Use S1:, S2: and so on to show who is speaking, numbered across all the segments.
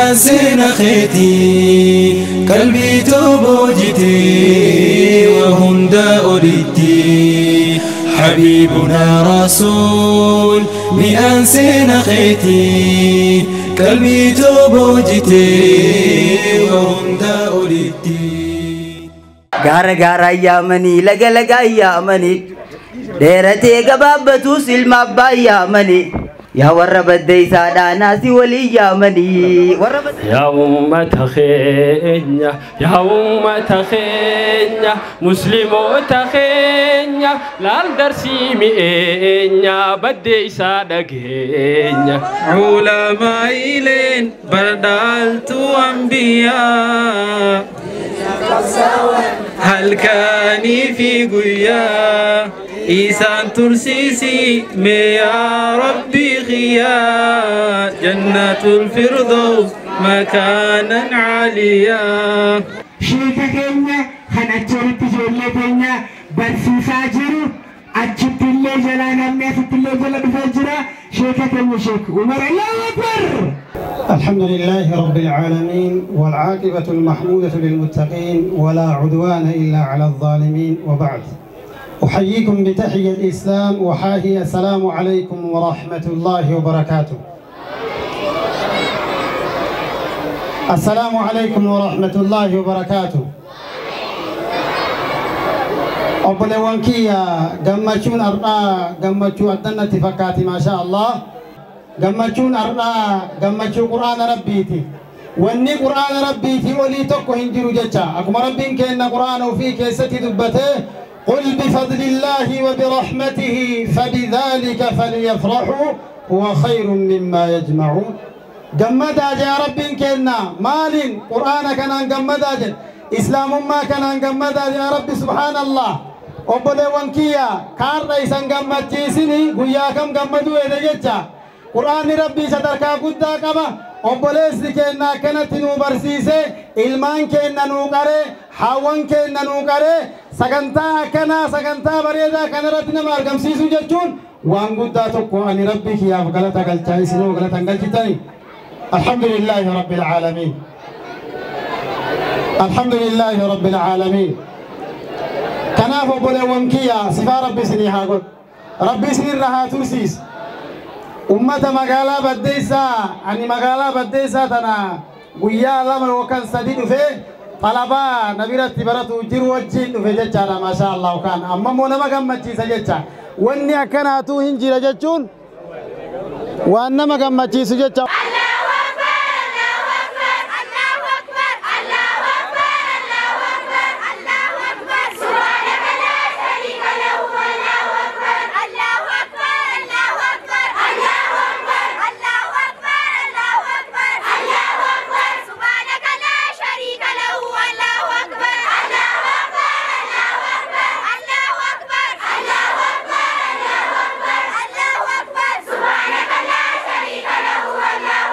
S1: Mi'aan seena keetii qalbii toboojitee waa hunda olitti. حبيبنا رسول مئان سين خيتي قلبي توبوجتي وهندا أولدتي
S2: Gaara gaara yaamanii, laga laga yaamanii, dheeratee gabaabbatus ilma abbaa yaamanii, yaa warra baddeessaadhaa naasii walii yaamanii. Warra
S3: Yaa uummata keenya, yaa uummata keenya, musliimoota keenya, laal darsii mi'eenya, baddee isaa dhageenya.
S4: Culamaa'ileen bardaaltuu ambiyaa halkanii fi guyyaa isaan tursiisi mee yaa rabbi khiyyaa jannatul firdaus makaanan caaliyaa.
S5: Sheeka keenya kan achi olitti ijoollee keenya barsiisaa jiru, achitti illee jalaa namni asitti illee jala dhufee jira. Sheeka keenya Sheek Umar, Allahu Akbar!
S6: الحمد لله رب العالمين، والعاقبة المحمودة للمتقين، ولا عدوان إلا على الظالمين، وبعد. أحييكم بتحية الإسلام وحاهي السلام عليكم ورحمة الله وبركاته. السلام عليكم ورحمة الله وبركاته. Obboleewwan kiyya, gammachuun har'aa gammachuu addannatti fakkaati, maashaa Allah. Gammachuun har'aa gammachuu quraana rabbiiti. Wanni quraana rabbiitii olii tokko hin jiru jecha. Akkuma rabbiin kenna quraana ofii keessatti dubbatee, قل بفضل الله وبرحمته فبذلك فليفرحوا هو خير مما يجمعون. Gammadaa jaa rabbiin kenna maaliin quraana kanaan gammadaa jedhe, islaamummaa kanaan gammadaa jaa rabbi, subhaanallah. Obboleewwan kiyya, kaarra isan gammachiisini guyyaa kam gammaduu eede jecha. Quraanni rabbii sadarkaa guddaa qaba. Obboleessi keenna akkanatti nuu barsiise, ilmaan keenna nuu qaree, haawwan keenna nuu qaree, sagantaa akkanaa, sagantaa bareedaa kanarratti nama argamsiisu jechuun waan guddaa tokko. Ani rabbii kiyyaaf galata galchaa, isinoo galata hin galchitani. الحمد لله رب العالمين، الحمد لله رب العالمين. Kanaaf obboleewwan kiyya, sifaa rabbi isinii haa godhu, rabbi isinirra haa tursiisu. Ummata magaalaa Baddeessaa, ani magaalaa Baddeessaa tana guyyaa 2 yookaan 3 dhufee, xalabaa na biratti baratu jiru wajjin dhufe jechaadha. Maashaa Allahu kaan amma immoo nama gammachiisa jecha. Wanni akkanaatuu hin jira jechuun waan nama gammachiisu jecha.
S7: الله أكبر، الله أكبر، الله أكبر، الله أكبر، الله أكبر، الله أكبر، سبحانك لا شريك له، الله أكبر، الله أكبر، الله أكبر، الله أكبر، الله أكبر، الله أكبر، الله أكبر، سبحانك لا شريك له، الله أكبر، الله أكبر، الله أكبر، الله أكبر، الله أكبر، الله أكبر، الله أكبر، سبحانك لا شريك له، الله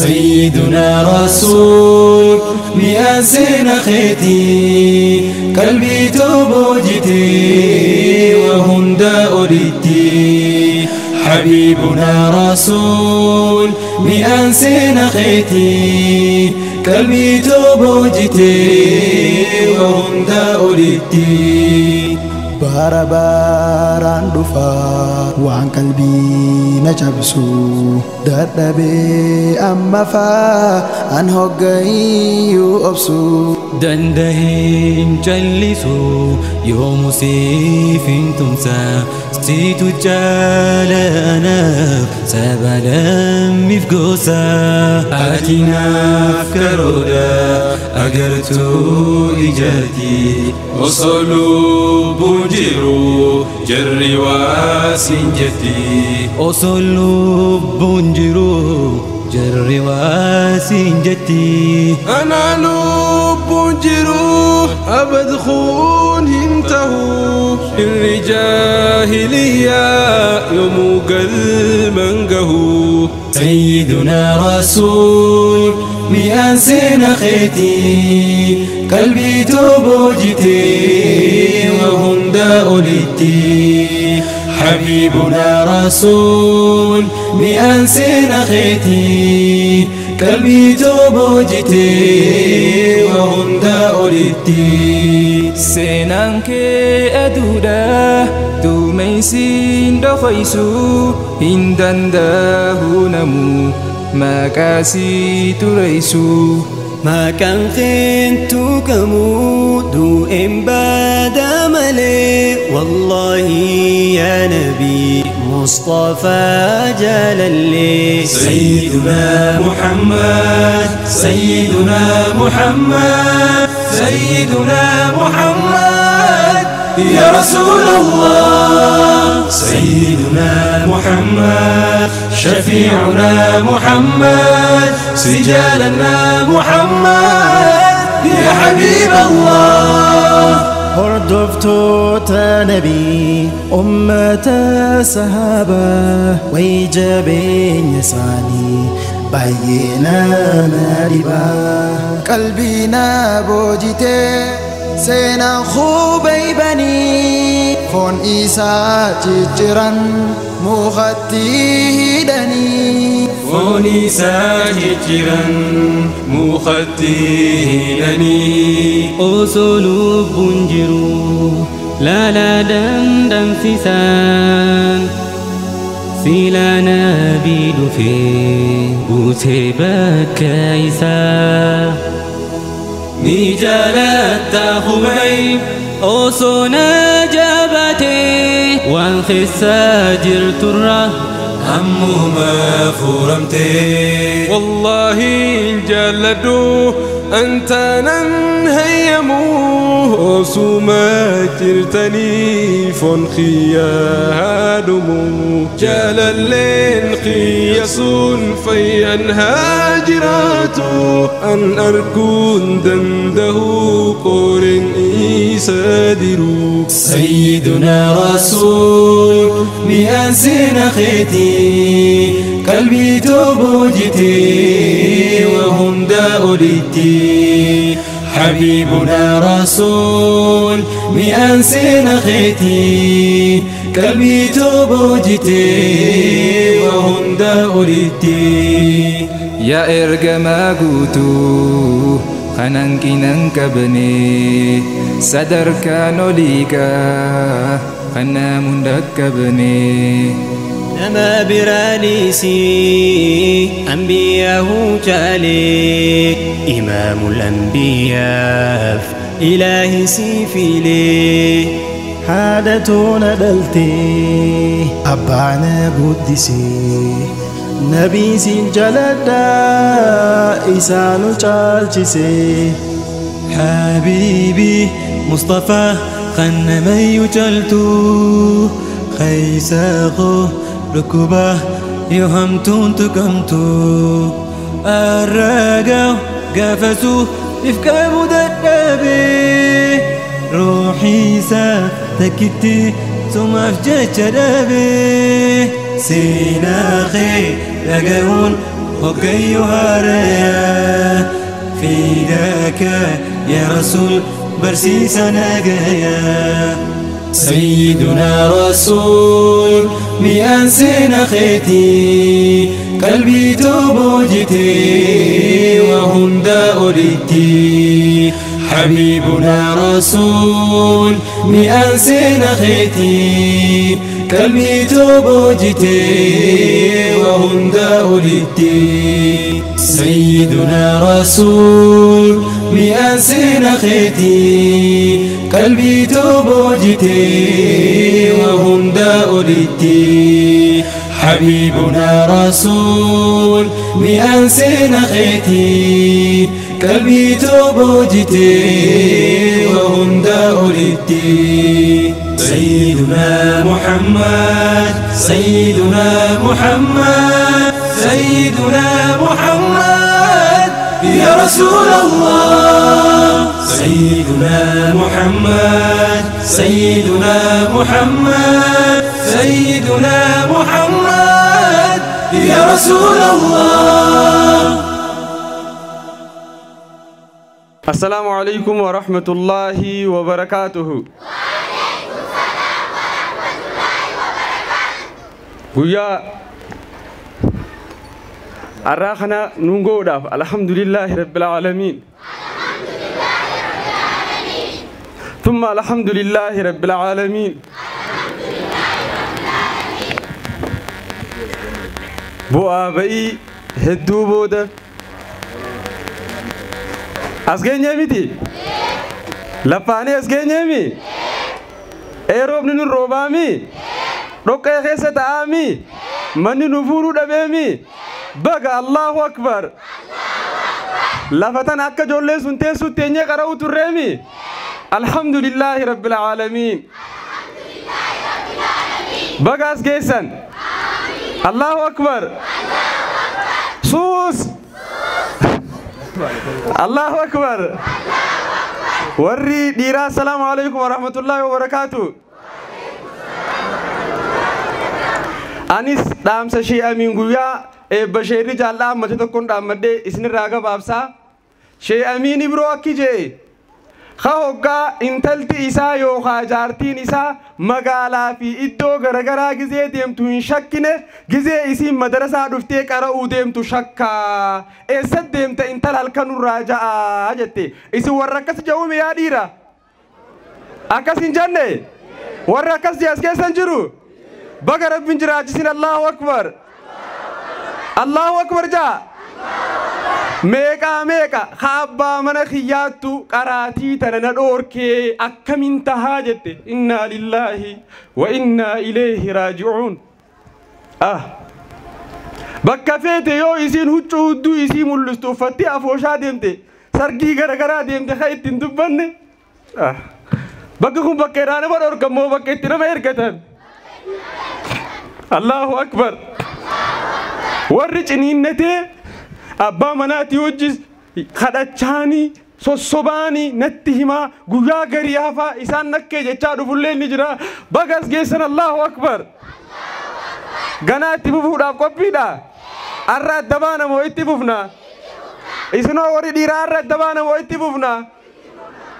S1: سيدنا رسول مئاسين خيتي قلبي توبوجتي وهند أولدتي حبيبنا رسول مئاسين خيتي قلبي توبوجتي وهند أولدتي
S8: Bara baraan dhufaa waan qalbii na cabsu dadhabee amma faa an hoggayyuu obsu
S4: Dandaheen callisu yoomu siif hin tumsa situ caala anaaf saba lammiif gosa
S1: Ati naaf karoodha agartuu ijaati osoo lubbuun jiru jarri waa siin jetti
S4: Osoo lubbuun jiru jarri waa siin jetti
S9: أنا لب جرو أبد خون انتهوا الرجاهلية يوم قلمنقه
S1: سيدنا رسول مئاسين خيتي قلبي توبوجتي وهند أولدتي حبيبنا رسول مئاسين خيتي قلبي توبوجتي وهند أولدتي
S4: Seenaan kee aduudha duumeysiin dhokoysu hin danda'u namu maqaa sii tureessu.
S10: Maqaan keen tuqamu du'een baada malee wallaahi yaa nabii Mustafaa jaalallee.
S1: سيدنا محمد سيدنا محمد سيدنا محمد يا رسول الله سيدنا محمد شفيعنا محمد سجالنا محمد يا حبيب الله
S8: Hordoftoota nabii ummata sahaabaa wayi jabeenya isaanii baay'ee nama dhibaa.
S11: Qalbii na boojitee seenaan khubaybanii foon isaa cicciran mukatti hidhanii.
S1: Foon isaa cicciran mukatti hidhanii.
S4: Osoo lubbuun jiru laalaa dandamsiisaan silaa nabii dhufee buutee bakka isaa.
S1: Ni jaalatta Khubayb
S4: Osoo na jabaatee waan keessa jirturra
S1: ammuma furamtee.
S9: والله جلدوا أنت ننهيمو سوما جرتني فنخيادمو جلالين قياسون في هاجراتو أن أركون دنده قورن إيسادرو
S1: سيدنا رسول مئاسين خيتي قلبي توبوجتي وهند أولدتي حبيبنا رسول مئاسين خيتي قلبي توبوجتي وهند أولدتي
S4: Yaa ergamaa guutuu kan hanqina hin qabne sadarkaan oliigaa kan namu hin dhaqqabne.
S10: Nama biraadhiisii anbiyaahu caalee imaamul anbiyaaf ilaahi sii filee.
S8: Haadhatu na dhaltee abbaa na guddisee nabii siin jaladhaa isaanu caalchisee.
S4: حبيبي مصطفى خنمي جلتو خيساغو ركبه يهمتون تكمتو الرقاو قفسو إفكا مدربي روحي سا تكتي ثم أفجج دبي سيناخي لقون
S1: هقي هاريا فداك يا رسول برسيسنا نجايا سيدنا رسول مئان خيتي قلبي توبوجتي وهم داولتي حبيبنا رسول مئان خيتي قلبي توبوجتي وهم داولتي سيدنا رسول مئان خيتي قلبي توبوجتي وهم داولتي حبيبنا رسول مئان خيتي قلبي توبوجتي وهم داولتي سيدنا محمد سيدنا محمد سيدنا محمد يا رسول الله سيدنا محمد سيدنا محمد سيدنا محمد يا رسول الله.
S9: السلام عليكم ورحمة الله وبركاته.
S7: وعليكم السلام ورحمة الله وبركاته.
S9: ويا أراخنا نونغوداف الحمد لله رب العالمين.
S7: الحمد لله رب العالمين.
S9: ثم الحمد لله رب العالمين.
S7: الحمد لله رب العالمين.
S9: بؤابي هدو بودا أسجني ميتي لفاني أسجني مي إيروب نون روبامي ركع خيسة آمي مني نفورو دبيمي بقى الله أكبر لفتن أكا جولي سنتي سنتيني قرأو ترمي الحمد لله رب العالمين. بقى أسجيسن الله أكبر سوس الله أكبر وري ديرا. السلام عليكم ورحمة الله وبركاته. أنيس دامس شيء أمين قويا بشيري جالا مجھے تو کون دامدے اس نے راگا بابسا شيء أمين برو أكيجے خوگا انتلتی إسا یوخا جارتین إسا مگالا فی ادو گرگرا گزے دیم تو شکنے گزے اسی مدرسہ دفتے کرا دیم تو شکا ایسا دیم تا انتل ہلکن راجا آجتے اسی ورکس جو میں یادی را آکس انجانے ورکس جیس کے سنجرو بگر اب انجرا جسین اللہ اکبر اللہ اکبر جا meeqa meeqa kaabbaa mana kiyyaattu qaraatii tana na dhoorkee akkamiin tahaa jette innaa lillaahi wa innaa ilayhi raaji'uun. Bakka feete yoo isiin huccuu hudduu isii mul'istu uffattee afooshaa deemte sargii garagaraa deemte ka ittiin dubbanne bakki kun bakka irraa nama dhoorkan moo bakka itti nama ergatan. Allahu akbar. Warri ciniinnatee abbaa manaatii wajjis kadhachaanii sossobaanii natti himaa guyyaa garii hafaa isaan nakkee jechaa dhufullee ni jira. Bagas geessan Allahu akbar. Ganaa itti fufuudhaaf qophiidha. Arra adda baana moo itti fufna? Isinoo warri dhiiraa arra adda baana moo itti fufna?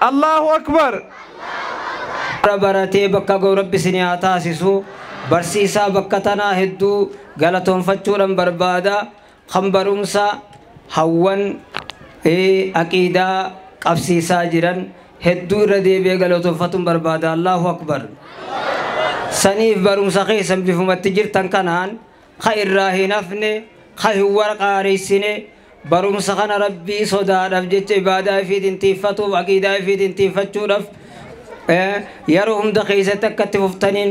S9: Allahu akbar.
S12: Baratee bakka ga'u Rabbi isin haa taasisu. Barsiisaa bakka tanaa hedduu galatoonfachuudhaan barbaada. Kan barumsa hawwan aqiidaa qabsiisaa jiran hedduu irra deebi'ee galatoonfatuun barbaada. Allahu akbar. Saniif barumsa keessan bifumatti jirtan kanaan ka irraa hin hafne ka hin warqaareessine barumsa kana Rabbii sodaadhaaf jecha ibaadaa ifiitiin tiiffatuuf aqiidaa ifiitiin tiiffachuudhaaf yeroo hunda keessatti akka itti fuftaniin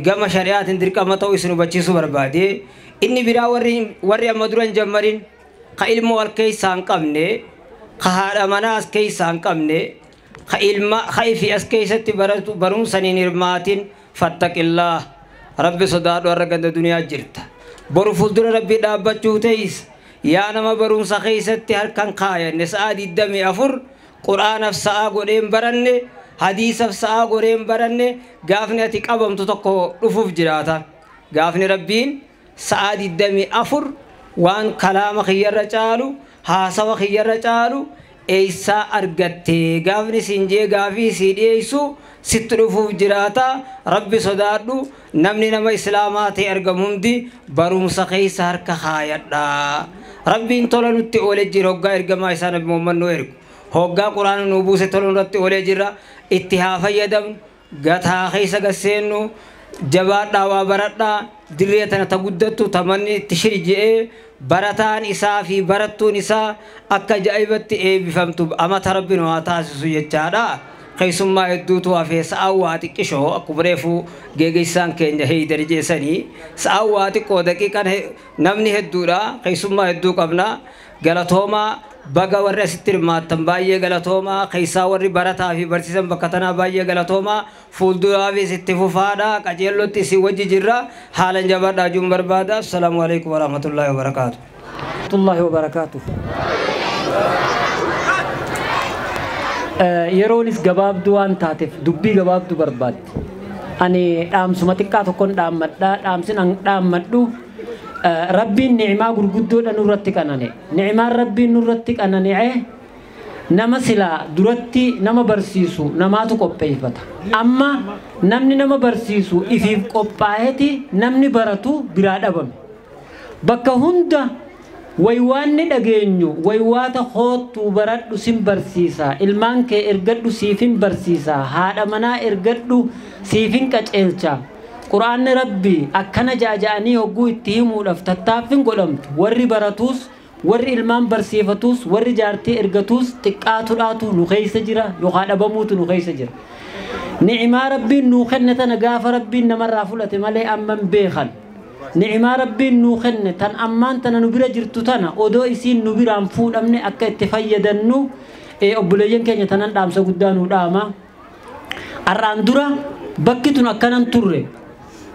S12: gama shari'aatiin dirqama ta'uu isin hubachiisuu barbaade. Inni biraa warri amma dura hin jammarin ka ilmoo wal keessaa hin qabne ka haadha manaa as keessaa hin qabne ka ilma ka ifi as keessatti barumsaniin hirmaatin fattaqillaa Rabbi sodaadhu har'a ganda duniyaa jirta. Boru fuuldura Rabbii dhaabbachuu ta'is yaa nama barumsa keessatti harkan kaayanne sa'a 24 quraanaaf sa'a godheen baranne hadiisaaf sa'a godheen baranne gaafni ati qabamtu tokko dhufuuf jiraata. Gaafni Rabbiin sa'a 24 Waan kalaama kiyyarra caalu haasawa kiyyarra caalu eeysaa argatte gaafni siin jee gaafii sii dhiyeessu sitti dhufuuf jiraata. Rabbi sodaadhu, namni nama islaamaa ta'e argamu hundi barumsa keessa harka kaayadha. Rabbiin tola nutti oolee jira. Hoggaa ergamaa isaa Nabi Muhammad nu ergu, hoggaa quraana nu buuse tola nurratti oolee jira. Itti haa fayyadamnu, gataa keessa gasseennu, jabaadhaa, waa baradhaa. Dirree tana ta guddattu tamanni itti shiri je'ee barataan isaa fi barattuun isaa akka ajaa'ibatti eebbifamtu amata Rabbi nu haa taasisu jechaadha. Keessummaa hedduutu hafee, sa'aa waa xiqqishoo akkuma reefu geegeessaan keenya heeydari jeessanii, sa'aa waa xiqqoo daqiiqaan namni hedduudha, keessummaa hedduu qabna. Galatoomaa, baga warri asitti hirmaattan baay'ee galatoomaa. Keessaa warri barataa fi barsiisan bakka tanaa baay'ee galatoomaa. Fuulduraafis itti fufaadha, qajeellotti isin wajji jirra, haalan jabaadhaa juun barbaada. Assalaamu alaikum warahmatullaahi wabarakaatu.
S13: Warahmatullaahi wabarakaatu. Yeroonis gabaabduu waan taateef dubbii gabaabduu barbaaddi. Ani dhaamsuma xiqqaa tokkoon dhaammadha. Dhaamsin an dhaammadhu, Rabbiin ni'imaa gurguddoodha nurratti qanane. Ni'imaan Rabbiin nurratti qanani'e, nama silaa duratti nama barsiisu namaatu qopheeffata. Amma namni nama barsiisu ifiif qophaa'eeti namni baratu biraa dhabame. Bakka hunda waywaanni dhageenyu waywaata hoottuu baradhu sin barsiisa, ilmaan kee ergadhu siifin barsiisa, haadha manaa ergadhu siifin qaceelcha, quraanni Rabbi akkana jaaja'anii hogguu itti himuudhaaf tattaaffin godhamtu, warri baratuus, warri ilmaan barsiifatus, warri jaartii ergatuus xiqqaatudhaatu nu keessa jira yookaan dhabamuutu nu keessa jira. Ni'imaa Rabbiin nuu kenne tana gaafa Rabbiin namarraa fudhate malee amman beekan. Ni'imaa Rabbiin nuu kenne tan ammaan tana nu bira jirtu tana odoo isiin nu biraan fuudhamne akka itti fayyadannu obboleeyyan keenya tanan dhaamsa guddaa nuu dhaama. Har'aan dura bakki tun akkanan turre.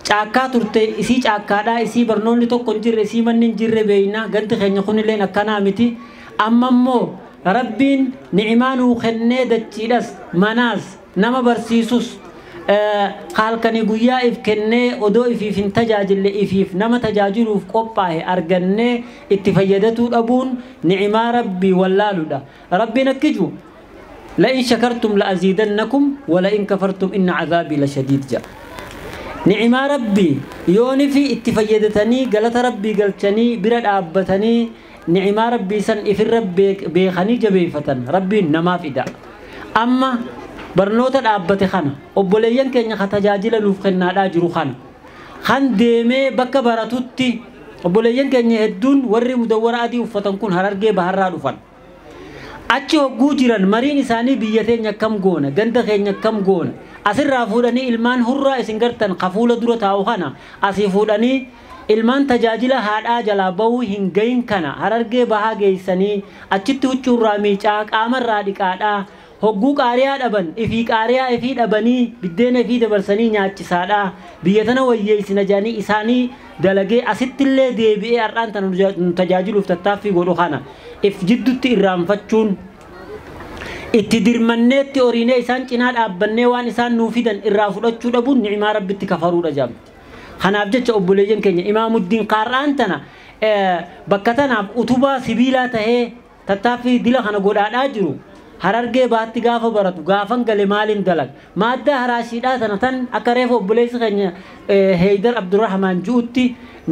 S13: Caakkaa turte, isii caakkaadhaa, isii barnoonni tokko hin jirre, isii manni hin jirre beeyna. Ganti keenya kunilleen akkanaa miti. Amma immoo Rabbiin ni'imaa nuu kennee dachiidhas manaas nama barsiisus halkanii guyyaa if kennee odoo ifiif hin tajaajille ifiif nama tajaajiluuf qophaa'e argannee itti fayyadatuu dhabuun ni'imaa Rabbii wallaaludha. Rabbiin akkiju لئن شكرتم لأزيدنكم ولئن كفرتم إن عذابي لشديد جاء. نعم ربي يوني في اتفيدتني قالت ربي قلتني برد أبتني نعم ربي سن إفر ربي بيخني جبيفتن ربي نما في دا. أما برنوتا أبتي خنا أبوليين كن يختجاجل نوفخنا لا جرو خنا خن ديمي بك براتوتي أبوليين كن يهدون وري مدورة أدي وفتن كون هرجي بهرا لفن. Achi hogguu jiran mariin isaanii biyya teenya akkam goona, ganda keenya akkam goona, asirraa fuudhanii ilmaan hurraa isin gartan kafuula dura taa'u kana asii fuudhanii ilmaan tajaajila haadhaa jalaa bahuu hin gahin kana Harargee bahaa geessanii achitti huccuurraa miicaa qaamarraa dhiqaadhaa hogguu qaariyaa dhaban ifii qaariyaa ifii dhabanii biddeena ifii dabarsanii nyaachisaadhaa biyya tana wayyeessina jedhanii isaanii dalagee asittillee deebi'ee har'aan tana nu tajaajiluuf tattaaffii godhu kana if jidduutti irraanfachuun itti dirmanneetti horiinee isaan cinaa dhaabbannee waan isaan nuu fidan irraa fudhachuu dhabuun ni'imaa Rabbitti kafaruudha jedhamti. Kanaaf jecha obboleeyyan keenya Imaamuddiin Qaarraan tana bakka tanaaf utubaa sibiilaa tahee tattaaffii dila kana godhaadhaa jiru. Harargee baatti gaafa baratu gaafan gale maaliin dalag maaddaa haraashiidhaa tana tan akka reefu obboleessi keenya Heydar Abdurrahmaan ju'utti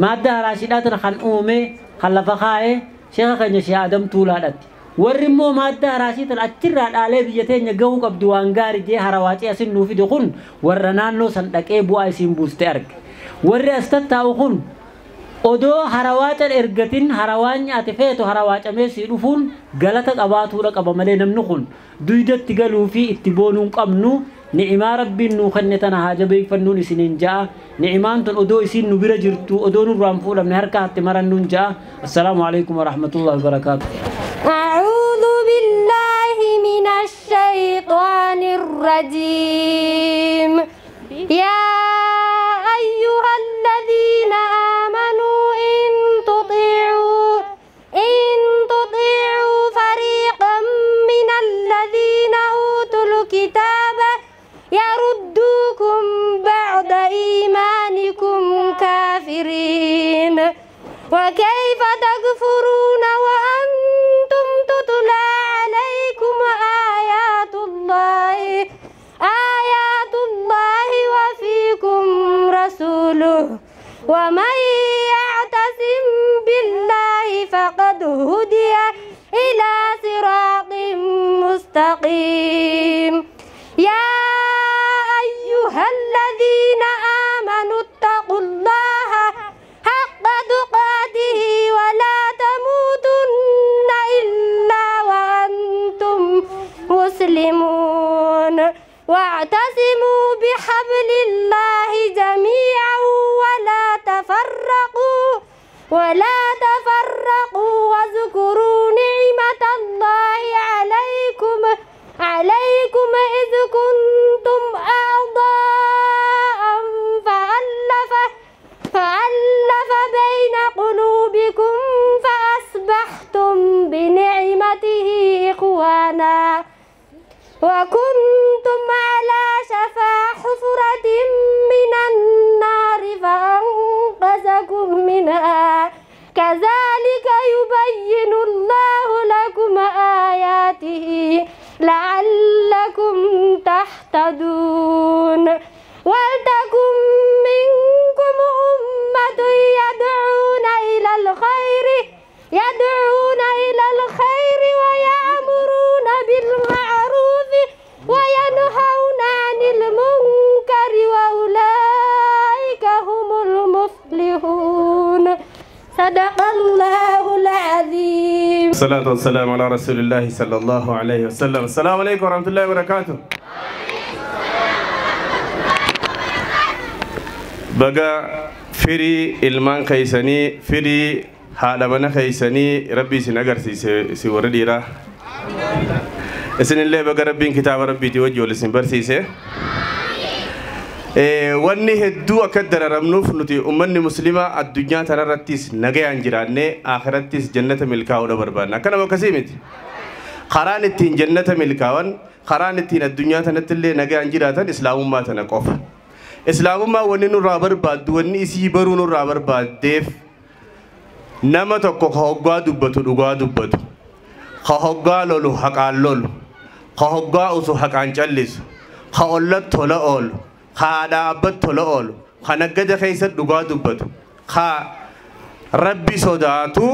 S13: maaddaa haraashiidhaa tana kan uume kan lafa kaa'ee sheeka keenya Shee Adam Tuulaadhaatti. Warri immoo maaddaa haraashii tana achirraa dhaalee biyya teenya gahuu qabdu waan gaarii jee harawaacee asin nuu fide kun warra naannoo san dhaqee bu'aa isiin buuste arge. Warri as tattaa'u kun odoo harawaacan ergatin harawaan nyaate feetu harawaacamee sii dhufuun galata qabaatuudha qaba malee namni kun duydatti galuu fi itti boonuu hin qabnu. Ni'imaa Rabbiin nuu kenne tana haa jabeeffannuun isiniin ja'a. Ni'imaan tun odoo isiin nu bira jirtu odoo nurraan fuudhamne harka hatti marannuun ja'a. Assalaamu alaikum warahmatullahi wabarakaatu.
S7: أعوذ بالله من الشيطان الرجيم. يا أيها الذين آمنوا إن تطيعوا فريقا من الذين أوتوا الكتاب يردوكم بعد إيمانكم كافرين. وكيف تكفرون ورسوله ومن يعتصم بالله فقد هدي إلى صراط مستقيم. يا أيها الذين آمنوا اتقوا الله حق تقاته ولا تموتن إلا وأنتم مسلمون. واعتصموا بحبل الله جميعا ولا تفرقوا واذكروا نعمة الله عليكم إذ كنتم أعداء فألف بين قلوبكم فأصبحتم بنعمته إخوانا وكنتم على شفا حفرة من النار فأنقذكم منها. كذلك يبين الله لكم آياته لعلكم تهتدون. ولتكن منكم أمة يدعون إلى الخير ويأمرون بالمعروف وينهون عن المنكر وأولئك هم المفلحون. صدق الله العظيم.
S9: الصلاة والسلام على رسول الله صلى الله عليه وسلم. السلام عليكم ورحمة الله وبركاته. بقى فري ilmaan keeysanii firii haadha mana keeysanii rabbii isin agarsiise si warra dhiiraa isinillee baga rabbiin kitaaba rabbiitii wajji wal isin barsiise. Wanni hedduu akka dararamnuuf nuti ummanni muslimaa addunyaa tanarrattis nagayaan jiraannee akhirattis jannata milkaa'uudha barbaanna. Akkanama akkasii miti. Karaan ittiin jannata milkaa'an karaan ittiin addunyaa tanattillee nagayaan jiraatan islaamummaa tana qofa. Islaamummaa wanni nurraa barbaaddu wanni isii baruu nurraa barbaaddeef nama tokko ka hoggaa dubbatu dhugaa dubbatu, ka hoggaa lolu haqaan lolu, ka hoggaa usu haqaan callisu, ka ollatti tola oolu, ka haadha abbatti tola oolu, ka naggada keessatti dhugaa dubbatu, ka rabbi sodaatu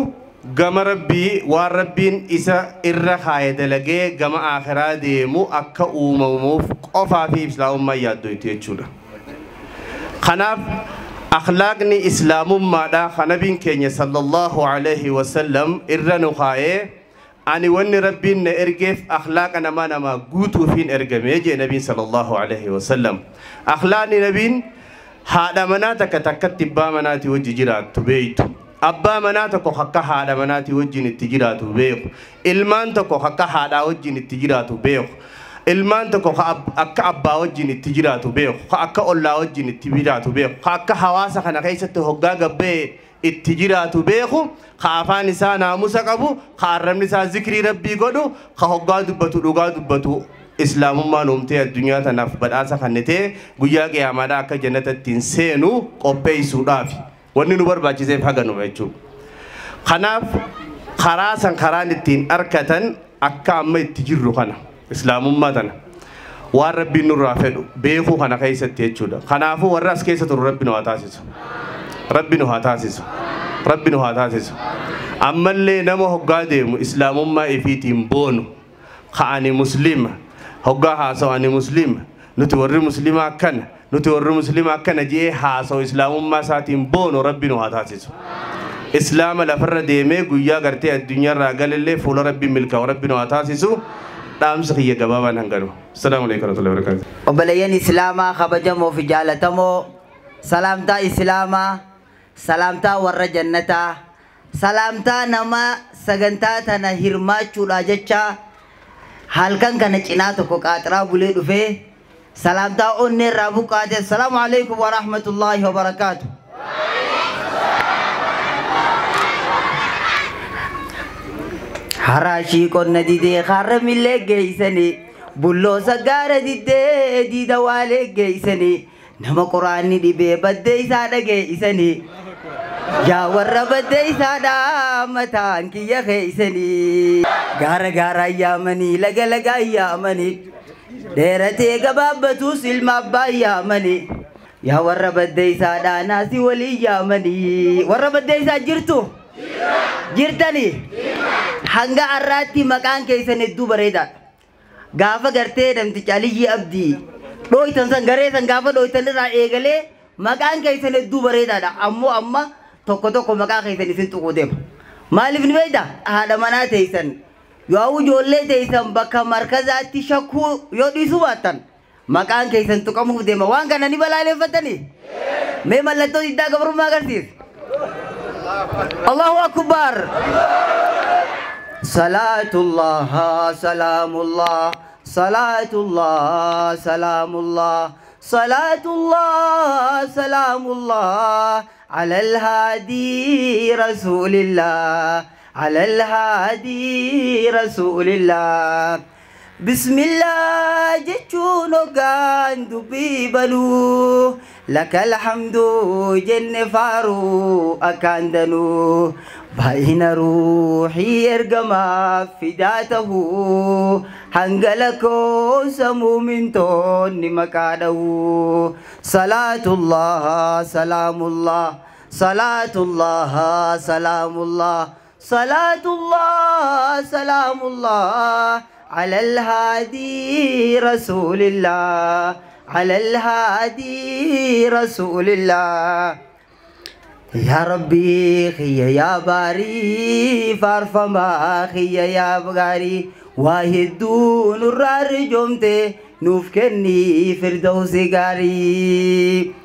S9: gama rabbii waan rabbiin isa irra kaaye dalagee gama akhiraa deemu akka uumamuuf qofaa fi islaamummaa yaaddu jechuudha. Kanaaf akhlaaqni islaamummaadha ka nabiin keenya sallallahu alaihi wasallam irra nu kaayee ani wanni rabbiin na ergeef akhlaaqa namaa namaa guutuufiin ergamee jee nabiin sallallahu alaihi wasallam. Akhlaaqni nabiin haadha manaa takka takkatti abbaa manaatii wajji jiraattu beeytu. Abbaa manaa tokko akka haadha manaatii wajjin itti jiraatu beeku. Ilmaan tokko akka haadhaa wajjin itti jiraatu beeku. Ilmaan tokko akka abbaa wajjin itti jiraatu beeku, akka ollaa wajjin itti jiraatu beeku, akka hawaasa kana keessatti hoggaa gabbee itti jiraatu beeku, ka afaan isaa naamusa qabu, ka arrabni isaa zikrii rabbii godhu, ka hoggaa dubbatu dhugaa dubbatu islaamummaan uumtee addunyaa tanaaf badhaasa kennitee guyyaa qiyaamaadhaa akka jannata ittiin seenu qopheessuudhaafi wanni nu barbaachiseef haganuma jechuudha. Kanaaf karaa san karaan ittiin argatan akka amma itti jirru kana. Islaamummaa tana waan rabbiin nurraa fedhu beekuu kana keessatti jechuudha. Kanaafuu warra as keessa turu rabbi nu haa taasisu. Rabbi nu haa taasisu. Rabbi nu haa taasisu. Ammallee nama hoggaa deemu islaamummaa ifiitiin boonu ka ani muslima hoggaa haasa'u ani muslima nuti warri muslimaa akkana nuti warri muslimaa akkana je'ee haasa'u islaamummaa isaatiin boonu rabbi nu haa taasisu. Islaama lafarra deemee guyyaa gartee addunyaarraa galallee fuula rabbiin milkaa'u rabbi nu haa taasisu. Dhaamsa kiyya gabaabaan hanganu. Assalaamu alaikum warahmatullahi wabarakatuh.
S2: Obboleeyyan Islaamaa kabajamoo fi jaalatamoo salaamtaa Islaamaa, salaamtaa warra jannataa, salaamtaa nama sagantaa tana hirmaachuudha jecha halkan kana cinaa tokko qaaxiraa bulee dhufee salaamtaa onnee irraa buqqaate. Assalaamu alaikum warahmatullahi wabarakaatuh. Haraashii qonna didee harra millee geeysanii bulloosa gaara diddee diida waalee geeysanii nama qoraanni dhibee baddee isaa dhageeysanii yaa warra baddee isaadhaa mataan kiyya keeysanii gaara gaaraan yaamanii laga lagaan yaamanii dheeratee gabaabbatus ilma abbaan yaamanii Yaa warra baddeeysaadhaa naasii walii yaamanii. Warra baddeeysaa jirtu? Jirtanii? Hanga har'aatti maqaan keessan hedduu bareedaadha. Gaafa gartee namticha Aliyyii Abdii dhooytan san garee san gaafa dhooytan irraa eegalee maqaan keessan hedduu bareedaadha. Ammoo amma tokko tokko maqaa keessan isin tuquu deema. Maaliif ni beektaa? Haadha manaa teessan yoo ijoollee teessan bakka markazaatti shakkuu yoo dhiisuu baattan maqaan keessan tuqamuuf deema. Waan kana ni balaaleffatanii? Mee mallattoo diddaa gabrummaa agarsiisa. Allahu Akbar. Salaatullah salaamullah salaatullah salaamullah salaatullah salaamullah على الهادي رسول الله على الهادي رسول الله. بسم الله جتشونو غاندو بيبلو لك الحمد جن فارو أكاندنو بين روحي إرقما فداته هنغلكو سمو من تون مكانه. صلاة الله سلام الله صلاة الله سلام الله صلاة الله سلام الله على الهادي رسول الله على الهادي رسول الله. يا ربي خي يا باري فارفما خي يا بغاري واهدون الرار جمتي نوفكني فردوس غاري.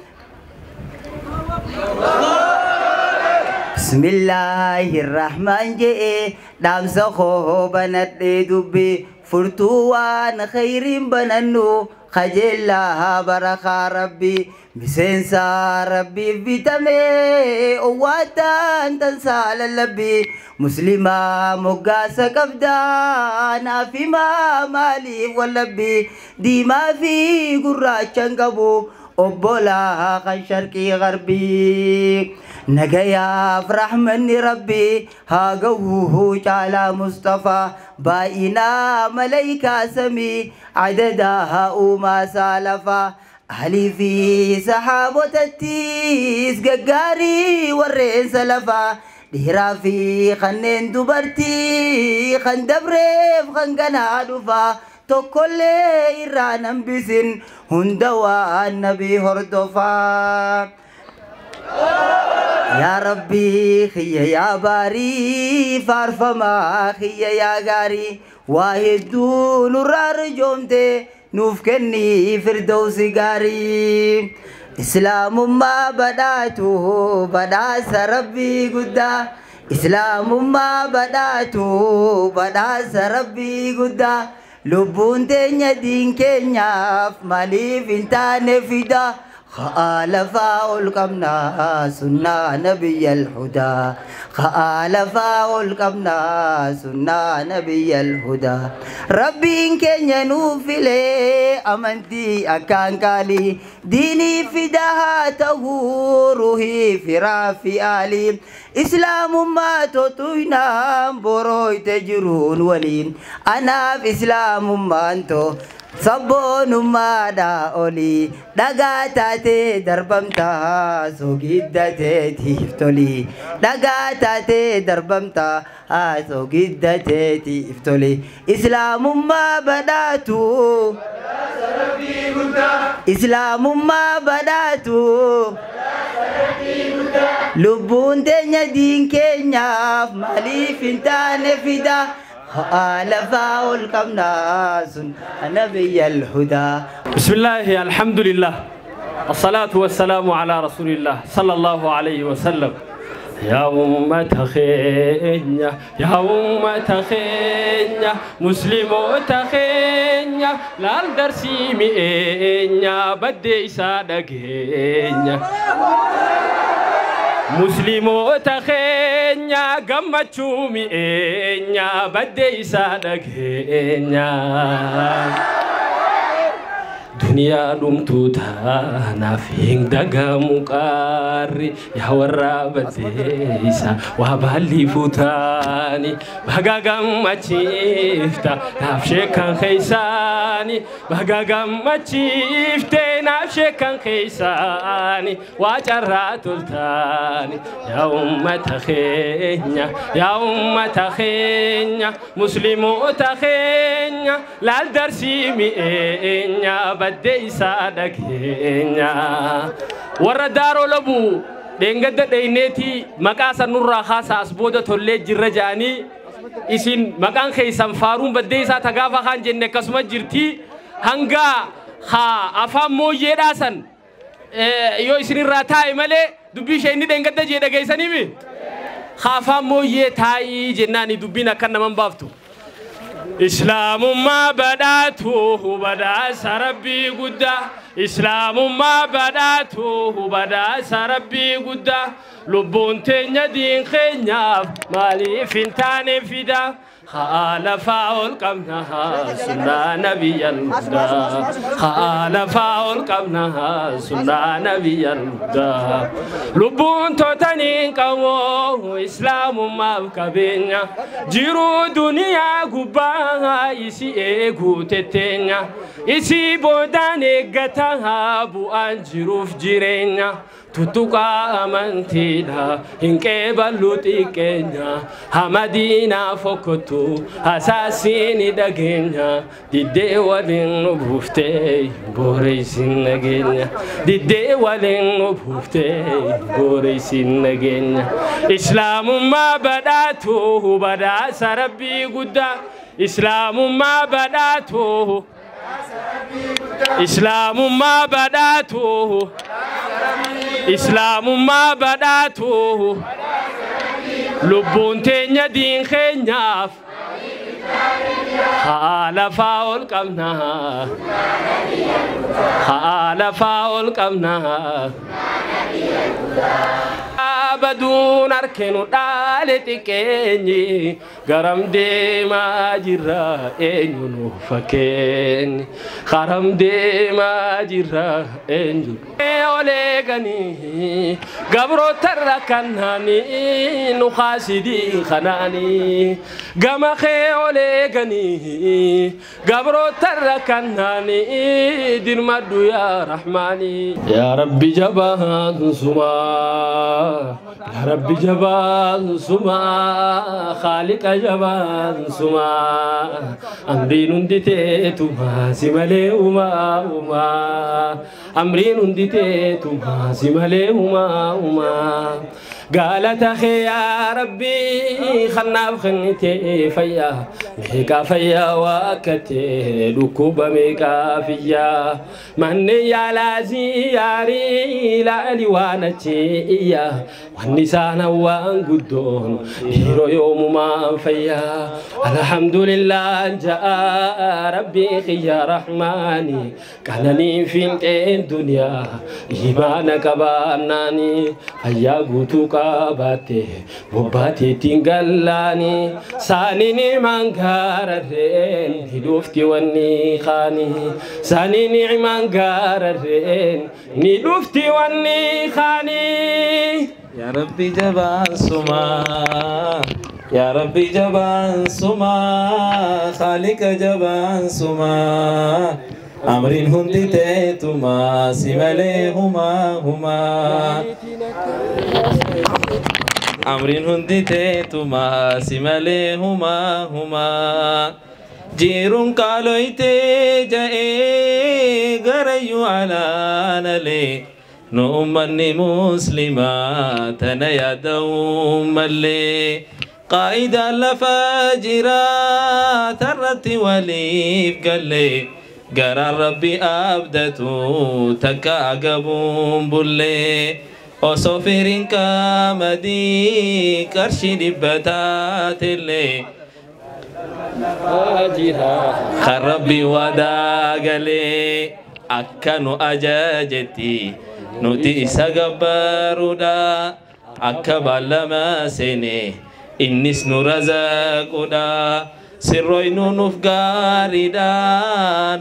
S2: بسم الله الرحمن جئ دام سخو بنت دبي فرتوان خير بننو خجلها برخا ربي مسنسا ربي بتمي واتان تنسى للبي مسلمة مقاسة كبدانا في ما مالي واللبي دي ما في قراشن قبو أبولا خن شرقي غربي نجيا فرح مني ربي هاجوه على مصطفى باينا ملايكة سمي عددها وما سالفا أهلي في سحابة التيس ققاري ورين سلفا ديرا في خنين دبرتي خن دبريف خن قنادفا تقول إيران بسن هندوا النبي هردفا. يا ربي خي يا باري فارفما خي يا غاري واهدون الرار جمتي نوفكني فردوس غاري. إسلام ما بدأته بدأس ربي قدا إسلام ما بدأته بدأس ربي قدا لبون تنيا دين كنيا مالي فنتان فدا خالفا القمنا سنة نبي الهدى خالفا القمنا سنة نبي الهدى. ربي إن كان ينوفلي أمنتي أكان كالي ديني فداها تهوره في رافي آلي إسلام ما تطوينا بروي تجرون ولي أنا في إسلام ما أنتو sabboonummaa olii dhagaa taatee darbamtaa soogidda teetiif toli dhagaa taatee darbamtaa soogidda teetiif toli. Islaamummaa badhaatu Islaamummaa badhaatu lubbuun teenya diin keenyaaf maaliif hin taane fida خالفا القمنا نبي الهدى.
S3: بسم الله الحمد لله الصلاة والسلام على رسول الله صلى الله عليه وسلم. يا أمة خينيا يا أمة خينيا مسلمو تخينيا لالدرسي مئنيا بدي إسادقينيا مسلمو تخينيا قمتشو مئنيا بدي إسادقينيا. Duniyaa dhumtuu taanaaf hin dagamu qaarri yaa warra baddeessa waa baalli fuutaani baga gammachiifta naaf sheekan keessaani baga gammachiifte naaf sheekan keessaani waa carraa toltaani yaa ummata keenya yaa ummata keenya musliimoota keenya laal darsii mi'eenya baddeessa dhageenya warra daaroo labu dheengadda dheyneetii maqaa sanurraa haasaa as booda tollee jirra ja'anii isin maqaan keessan faaruun baddeessaa tagaafa kaan jenne akkasuma jirtii hanga haa afaan mooyyeedhaa san yoo isinirraa taa'e malee dubbii ishee inni dheengadda jee dhageessaniimi haa afaan mooyyee taa'ii jennaani dubbiin akkan naman baaftu. Islaamummaa badhaatu badhaasa rabbii guddaa Islaamummaa badhaatu badhaasa rabbii guddaa lubbuun teenya diin keenyaaf maaliif hin taane fida haa lafaa ol qabna sunnaa nabiyyal hudaa haa lafaa ol qabna sunnaa nabiyyal hudaa lubbuun tootaniin qabu islaamummaaf qabeenya jiruu duniyaa gubbaa isi eeguu tetteenya isi boodaan eeggataa bu'aan jiruuf jireenya tuttuqaa amantiidha hin qeeballu xiqqeenya hamadiinaa fokkottu hasaasiini dhageenya diddee waliin nu buuftee booreysin nageenya diddee waliin nu buuftee booreysin nageenya islaamummaa badhaatu badhaasa rabbii guddaa islaamummaa badhaatu islaamummaa badhaatu islaamummaa badhaatu lubbuun teenya diin keenyaaf haa lafaa ol qabna haa lafaa ol qabna baduun harkinu dhaale xiqqeenyi garam deemaa jirra eenyu nu fakkeenyi garam deemaa jirra eenyu oleeganii gabroota kannaanii nu khaasidii kanaanii gama kee oleeganii gabroota kannaanii dirmadhu yaa rahmaanii yaa rabbi jabaan sumaa يا ربي جبان سما خالق جبان سما أمرين ديتما سمالي وما وما أمرين ديتما سمالي وما وما قالت أخي يا ربي خلنا بخنتي فيا ميكا فيا وكتي ركوب ميكا فيا مني على زياري لا لوانتي إيا والنسان وانقدون ديرو يوم ما فيا الحمد لله جاء ربي يا رحماني كانني في الدنيا إيمانك باناني فيا قوتو qabaate bobbaateetiin gallaani saanini mangaararreen ni dhufti wanni kaani saanini mangaararreen ni dhufti wanni kaani.
S14: Ya Rabbi jabaan sumaa Ya Rabbi jabaan sumaa Khaalika jabaan sumaa Amriin hundi teetumaa si malee humaa humaa Amriin hundi teetumaa si malee humaa humaa Jiruun qaaloytee ja'ee garayyuu alaanalee nu ummanni muslimaa tana yaada'uun mallee qaa'idaan lafa jiraa tarratti waliif gallee garaan rabbi abdatu takka agabuun bullee osoo firiin qaamadii qarshii 100 taatellee kan rabbi wadaa galee akka nu ajajetti nuti isa gabbaaruudha akka baallama seene innis nu razaquudha. Sirroynu nuuf gaariidha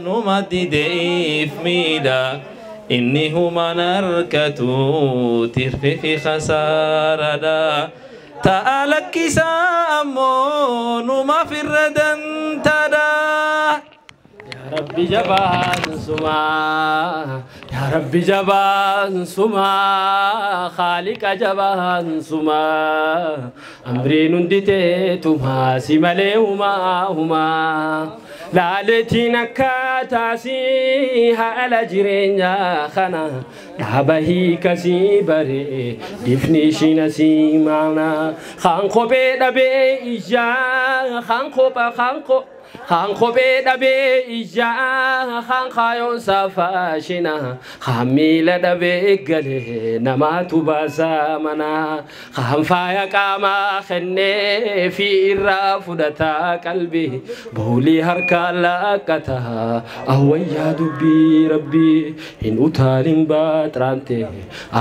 S14: numa dideef miidha inni human harkatu tirfi fi khasaaradha ta'a lakkisaa ammoo numaaf irra dantaadha.
S3: Rabbi jabaan sumaa, yaa Rabbi jabaan sumaa, Khaaliqa jabaan sumaa, amriin hundi teetumaa si malee humaa humaa. Laaleetiin akkaataasii haala jireenyaa kana dhaaba hiikasii baree difni ishiin asii maana. Kaan kophee dhabee ijaa, kaan kopha kaan kopha. Kaan kophee dhabee ijaa, kaan kaayoon safaashina, kaan miila dhabee galee namaatu baasaa mana, kaan faaya qaamaa kennee fi irraa fudhataa qalbii, boolii harkaa laqqataa, awwayyaa dubbii rabbii, hin utaalin baaxiraante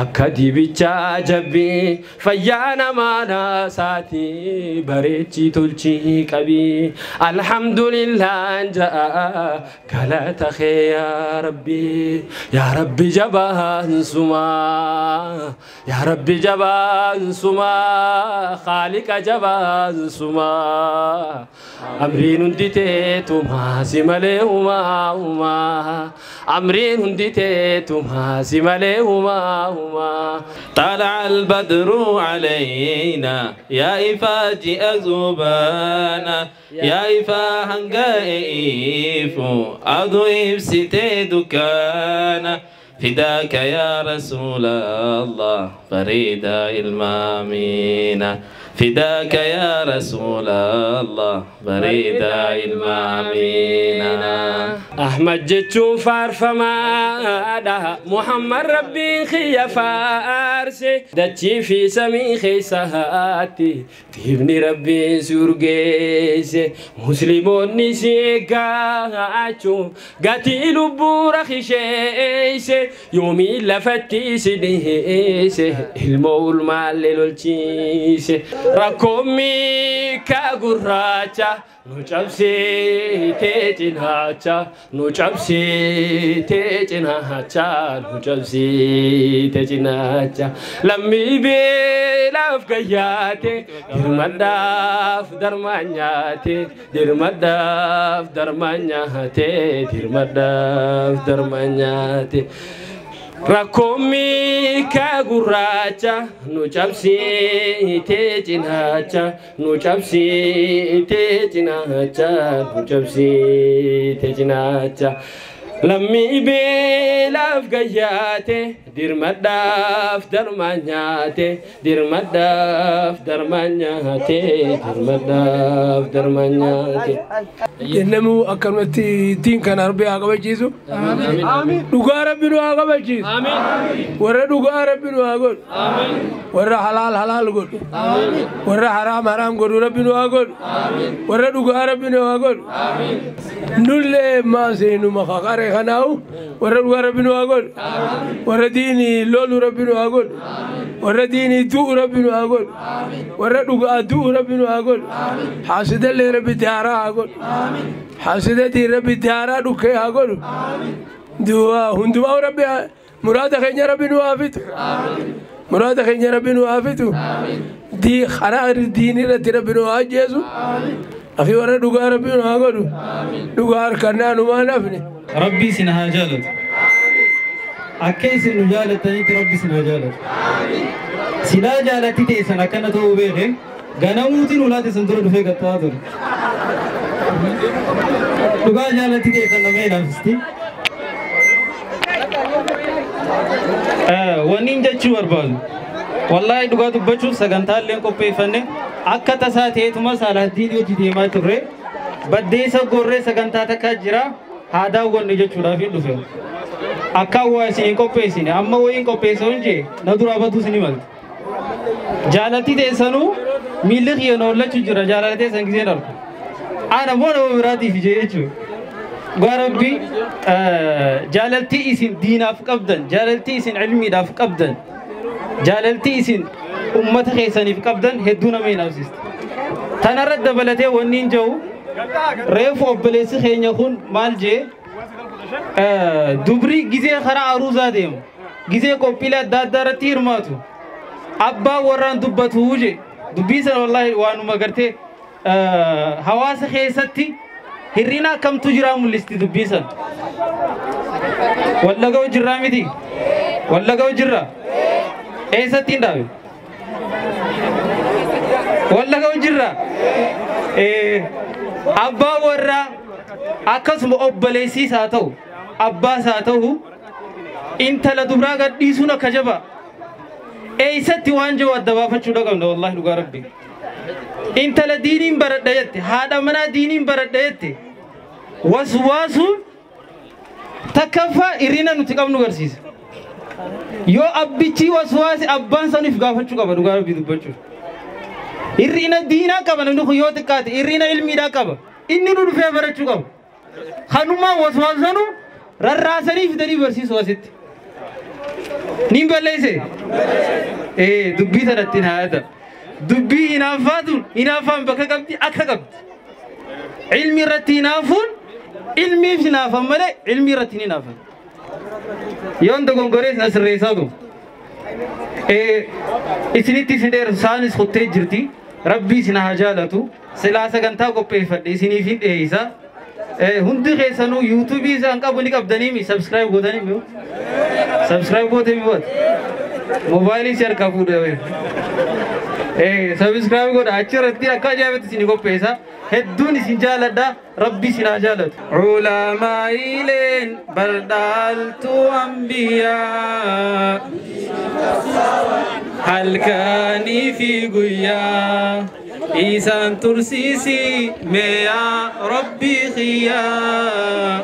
S3: akka dibichaa jabbii, fayyaa namaa naasaati bareechii tolchii qabii, alhamdulillah jaa galata kee yaa Rabbi, yaa Rabbi jabaan sumaa, yaa Rabbi jabaan sumaa, Khaaliqa jabaan sumaa, amriin hundi teetumaa si malee humaa humaa, amriin hundi teetumaa si malee humaa humaa.
S14: طلع البدر علينا يا إفاجئ زبانا يا إفا هنقائف أدو إبسيتي دكانا فداك يا رسول الله فريدا المامين فداك يا رسول الله بريدا المامين.
S3: أحمد جتشو فارفما محمد ربي خي فارسي دتشي في سمي خي سهاتي تبني ربي سورجيسي مسلمون نسي قاعتشو قتيل بورخشيسي يومي لفتي سديسي المول مال للشيسي Rakkoommi ka gurraacha nu cabsitee cinaacha nu cabsitee cinaacha nu cabsitee cinaacha lammii beelaaf gayyaate dirmadhaaf darmaan nyaate dirmadhaaf darmaan nyaate dirmadhaaf darmaan nyaate. Rakkoommi ka gurraacha nu cabsitee cinaacha nu cabsitee cinaacha nu cabsitee cinaacha lammii beelaaf gayyaate dirmadhaaf darmaan nyaate dirmadhaaf darmaan nyaate dirmadhaaf darmaan nyaate.
S15: Jennamuu akkanumatti ittiin kana Rabbi haa kabachiisu. Dhugaa Rabbi nu haa kabachiisu. Warra dhugaa Rabbi nu haa godhu. Warra halaal halaal godhu. Warra haraam haraam godhu Rabbi nu haa godhu. Warra dhugaa Rabbi nu haa godhu. Nullee maaseenuma maqaaree kanaawu warra dhugaa Rabbi nu haa godhu. Warra diinii lolu Rabbi nu haa godhu. Warra diinii du'u Rabbi nu haa godhu. Warra dhugaa du'u Rabbi nu haa godhu. Haasidallee Rabbi daaraa haa godhu. Haasidatti Rabbi daaraa dhukkee haa godhu. Du'a hundumaa Rabbi muraada keenya Rabbi nu haa fitu. Muraada keenya Rabbi nu haa fitu. Karaa diinii irratti Rabbi nu haa ajjeesu. Afi warra dhugaa Rabbi nu haa godhu. Dhugaa harkannaa numaa nafne.
S16: Rabbi isin haa jaalatu. Akka isin nu jaalattanitti Rabbi isin haa jaalatu. Silaa jaalatti teessan akkana ta'uu beeke ganamuutiin ulaate isin dura dhufee gattaa ture. Dhugaa jaalatti teessan nama ilaafsisti. Wanni jechuu barbaadu. Wallaahi dhugaa dubbachuuf sagantaallee qopheeffanne akka tasaa ta'eetuma Saalahdiin hojii deemaa turre baddeessa gorree sagantaa takka jira haa daawwannu jechuudhaaf hin dhufe. Akka waa isin hin qopheessine amma wayii hin qopheessa hin na duraa baduu isin himalti. Jaalatti teessanuu miilli kiyya na hollachuu jira jaalala teessan giseen argu. Ana immoo nama biraatiif ijee jechuudha. Dhugaa Rabbi jaalaltii isin diinaaf qabdan jaalaltii isin ilmiidhaaf qabdan jaalaltii isin ummata keessaniif qabdan hedduu nama hin hawwisiisti. Tanarra dabalatee wanni hin jiru Reefu obboleessi keenya kun maal jee dubri gizee karaa aruuzaa deemu gizee qophiilee adda addaa irratti hirmaatu abbaa warraan dubbatu je dubbii sana wallaahi waanuma gartee hawaasa keessatti hirrina akkamtu jira mul'isti dubbii sana. Wallaga'u jirraa miti? Wallaga'u jirra? Eessatti hin dhaabe? Wallaga'u jirra? Abbaa warraa akkasuma obboleessiis haa ta'u abbaas haa ta'u intala dubraa gadhiisuun akka jabaa eessatti waan jiru adda baafachuu qabna wallaahi dhugaa rabbi. Intala diiniin baradha jette haadha manaa diiniin baradha jette waswaasuun takkaffaa hirrina nuti qabnu garsiisa. Yoo abbichi waswaase abbaan saniif gaafachuu qaba dhugaa rabbi dubbachuuf. Hirrina diinaa qaba namni kun yoo xiqqaate hirrina ilmiidhaa qaba inni nu dhufee barachuu qaba. Kanumaa waswaasanu rarraasanii fidanii barsiisu asitti. Niin balleesse? Dubbii sanatti haayata. Dubbii hinaaffaatuun hinaaffaan bakka qabdi akka qabdi. Ilmi irratti hinaafuun ilmiif hinaafan malee ilmi irratti hin hinaafan. Yoon dogongorees na sirreessaa tu. Isinitti isin dheersu saanis kuttee jirti. Rabbii isin haa jaalatu. Silaa sagantaa qopheeffadhe isiniif hin dhiyeessa. Hundi keessanuu yuutuubii isaan qabu ni qabdanii sabskiraayib gootanii mi'u. Sabskiraayib gootee mi'oota. Moobaayilii si harkaa fuudhee. Sabskiraayib godha achirratti akka ajaa'ibatti isin qopheessa. Hedduun isin jaaladha. Rabbi isin haa jaalatu. Culamaa'ileen bardaaltuu ambiyaa. Halkanii fi guyyaa. Isaan tursiisi mee yaa rabbi khiyyaa.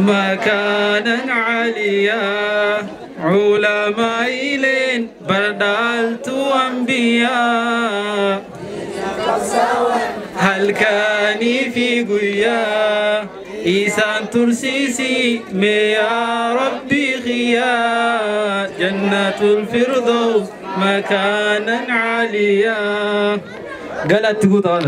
S16: Makaanan caliyaa. Culamaa'ileen bardaaltuu ambiyaa. Halkanii fi guyyaa. Isaan tursiisi mee yaa rabbi khiyyaa. Jannatul firdaus makaanan caliyaa. Galatti guutaa.